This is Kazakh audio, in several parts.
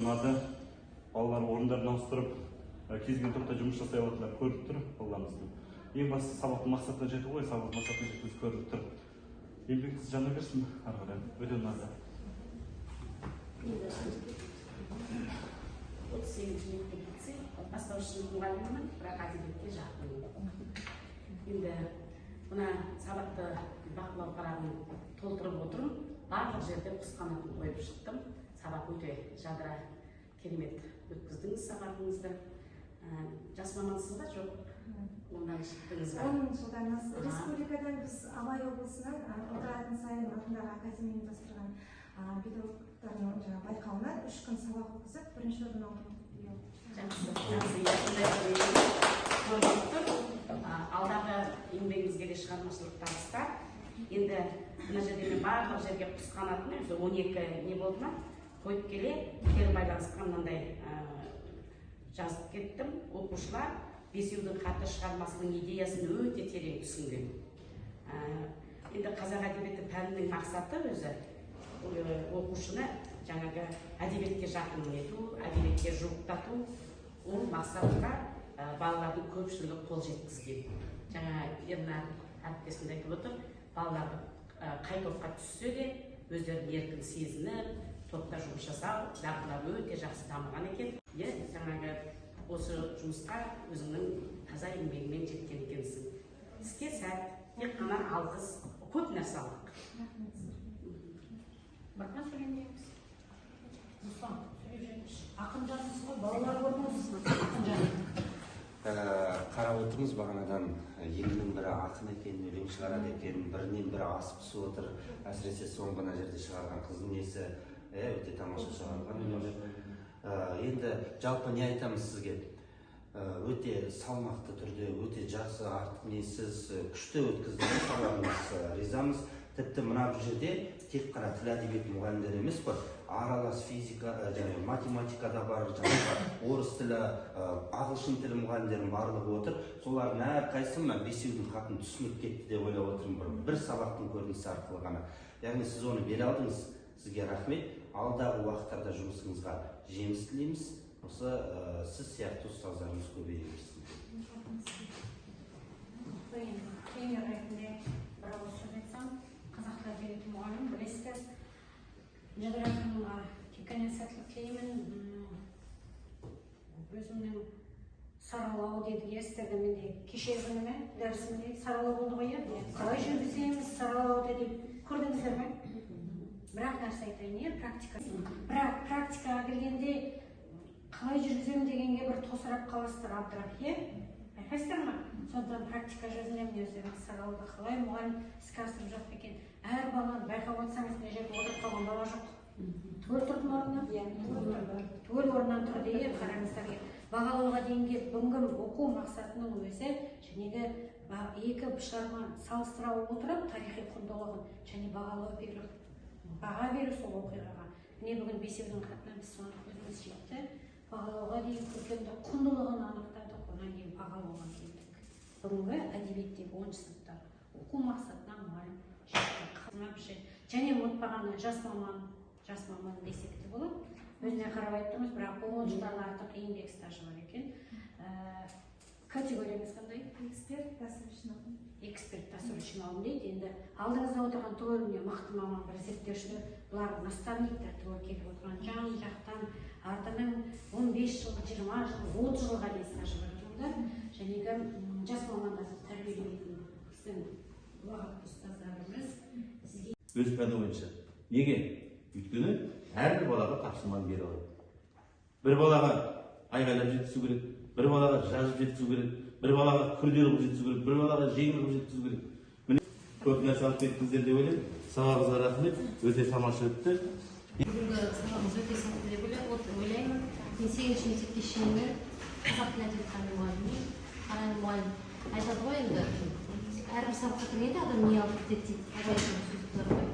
Ұнады. Балалар орындарын ауыстырып, кез келген топта жұмыс жасай алатындары көрініп тұр балаларымыздың. Ең бастысы, сабақтың мақсатына жету ғой, сабақтың мақсатына жетуіміз көрініп тұр. Еңбегіңіз жана берсін ары қарай. Өте ұнады. Енді 38-мектеп лицей, бастауыш сынып мұғалімімін, бірақ әдебиетке жақынмын. Енді мына сабақты бақылау парағын толтырып отырмын. Барлық жерде құс қанатын қойып шықтым. Сабақ өте жадыра, керемет өткіздіңіз сабағыңызды. Жас мамансыз ба, жоқ, ондан шықтыңыз ба? 10 жылдан асты. Республикадан, біз Абай облысынан Ыбырай Алтынсарин атындағы академия ұйымдастырған педагогтардың жаңағы байқауынан 3 күн сабақ өткізіп, бірінші орын алдым биыл. Жақсы, жақсы, иә, сондай көрініп тұр. Алдағы еңбегіңізге де шығармашылық табыстар. Енді мына жерде мен барлық жерге құс қанатын, өзі 12 не болды ма, қойып келе, кері байланысқа мынандай жазып кеттім. Оқушылар «Бесеудің хаты» шығармасының идеясын өте терең түсінген. Енді қазақ әдебиеті пәнінің мақсаты өзі оқушыны жаңағы әдебиетке жақын ету, әдебиетке жуықтату. Ол мақсатқа балалардың көпшілігі қол жеткізген. Жаңа Ернар әріптесім де айтып отыр, балалар қай топқа түссе де, өздерін еркін сезініп, топта жұмыс жасау дағдылары өте жақсы дамыған екен, иә. Жаңағы осы жұмысқа өзіңнің таза еңбегіңмен жеткен екенсің. Іске сәт, тек қана алғыс, көп нәрсе алдық. Рахмет сізге. Бар ма сөйлемдеріңіз? Руслан, сөйлеп жіберіңізші. Ақын жансыз ғой, балалар көрдіңіз, ақын жан. Қарап отырмыз бағанадан, екінің бірі ақын екен, өлең шығарады екен, бірінен бірі асып түсіп отыр. Әсіресе соңғы мына жерде шығарған қыздың несі, өте тамаша шығарылған өлеңдер. Енді жалпы не айтамыз сізге? Өте салмақты түрде, өте жақсы, артық несіз, күшті өткіздіңіз сабағыңыз, ризамыз. Тіпті мына бұл жерде тек қана тіл, әдебиет мұғалімдері емес қой, аралас физика және математика да бар, жаңағы орыс тілі, ағылшын тілі мұғалімдерінің барлығы отыр. Солардың әрқайсысы мына «Бесеудің хатын» түсініп кетті деп ойлап отырмын бір сабақтың көрінісі арқылы ғана. Яғни сіз оны бере алдыңыз, сізге рахмет. Алдағы уақыттарда жұмысыңызға жеміс тілейміз. Осы сіз сияқты ұстаздарымыз көбейе берсін. Енді тренер ретінде бір ауыз сөз айтсам, қазақ тілі, әдебиеті мұғалімі, білесіздер. Жадыра ханымға тек қана сәттілік тілеймін. Өзімнің саралау дедік, иә, сіздерде, менде кешегі күні ме дәрісімде саралау болды ғой, иә. Қалай жүргіземіз саралауды деп көрдіңіздер ме? Бірақ нәрсе айтайын, иә, практика, бірақ практикаға келгенде қалай жүргіземін дегенге бір тосырап қаласыздар, абдырап, иә, байқайсыздар ма? Сондықтан практика жүзінде міне өздеріңіз саралауды қалай мұғалім іске асырып жатыр екен. Әр баланы байқап отырсаңыз, мына жерде отырып қалған бала жоқ, түгел тұрды ма орнынан? Иә, түгел орнынан тұрды, иә. Қараңыздар, иә. Бағалауға дейін келіп, бүгінгі оқу мақсатының өзі жәнегі екі шығарманы салыстыра отырып, тарихи құндылығын және бағалау беру, баға беру сол оқиғаға. Міне, бүгін «Бесеудің хатына» біз соны көзіміз жетті, бағалауға дейін көркемдік құндылығын анықтадық, одан кейін бағалауға келдік. Бүгінгі әдебиеттегі 10-сыныптағы оқу мақсатына мұғалім жетті. Және ұмытпаған жас маман, жас маман десек те болады, өзіне қарап айтып тұрмыз, бірақ 10 жылдан артық еңбек стажы бар екен. Категорияңыз қандай? Эксперт досрочно. Эксперт досрочно алдым дейді. Енді алдыңызда отырған түгел, міне, мықты маман, бір зерттеушілер, бұлар наставниктер, түгел келіп отырған жан жақтан артының 15 жыл, 20 жыл, 30 жылға дейін стажы бар адамдар. Жәнегі жас мамандарды тәрбиелейтін біздің ұлағатты ұстаздарымыз сізге. Өз пәні бойынша. Неге? Өйткені әрбір балаға тапсырманы бере алады. Бір балаға айғайлап жеткізу керек, бір балаға жазып жеткізу керек, бір балаға күрделі қылып жеткізу керек, бір балаға жеңіл қылып жеткізу керек. Міне, көп нәрсе алып кеттіңіздер деп ойлаймын. Сабағыңызға рахмет, өте тамаша өтті. Бүгінгі сабағымыз өте сәтті деп ойлаймын. Мен сегізінші мектеп кешенінің қазақ тілі, әдебиет пәні мұғалімімін. Қараңғы мұғалім айтады ғой, енді әрбір сабаққа кіргенде адам не алып кетеді дейді. Абайдың сөзі бар ғой,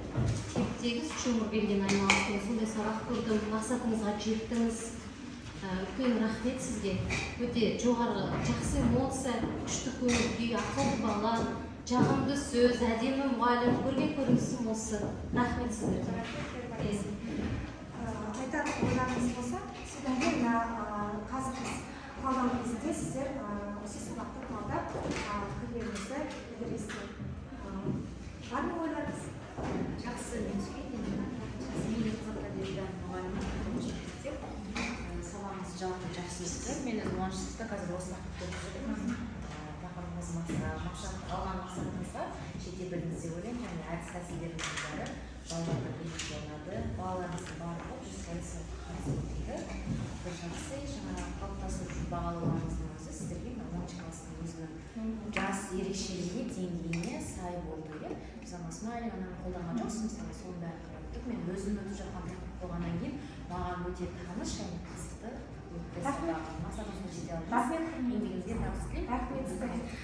теп тегіс шоңыр белген айналасың. Сондай сабақ көрдім, мақсатыңызға жеттіңіз. Үлкен рахмет сізге. Өте жоғары, жақсы эмоция, күшті көңіл күй, ақылды бала, жағымды сөз, әдемі мұғалім, көрген көрінісім осы. Рахмет сіздерге. Айтар ойларыңыз болса. көбінесе сабақты талдап, пікірлеріңізді білдіресіздер. Бар ма ойларыңыз? Жақсы, мен түскен енді жақсы. Мен де қазақ тілі әдебиеті мұғалімі, тоғызыншы мектеп. Сабағымыз жалпы жақсы өтті. Мен өзім 10-сыныпта қазір осы тақырыпты оқып жатырмын. Тақырыбымыз мақсат, алған мақсатымызға жете білдіңіз деп ойлаймын және әдіс тәсілдеріміздің бәрі балаларға ерекше ұнады. Балаларымыздың барлығы 100% қатысып өтті. Бір жақсы, жаңағы қалыптасып бағалауларыңыздың өзі сіздерге мына 10-класстың өзінің жас ерекшелігіне, деңгейіне сай болды, иә. Мысалы, смайлик ананы қолданған жоқсыз, мысалы, соның бәрін қарап өттік. Мен өзім өтіп жатқан тақырып болғаннан кейін маған өте таныс және қызықты өтті. Рахмет. Сабағым. Мақсатыңызға жете алдыңыз. Рахмет. Еңбегіңізге табыс тілеймін. Рахмет сізге.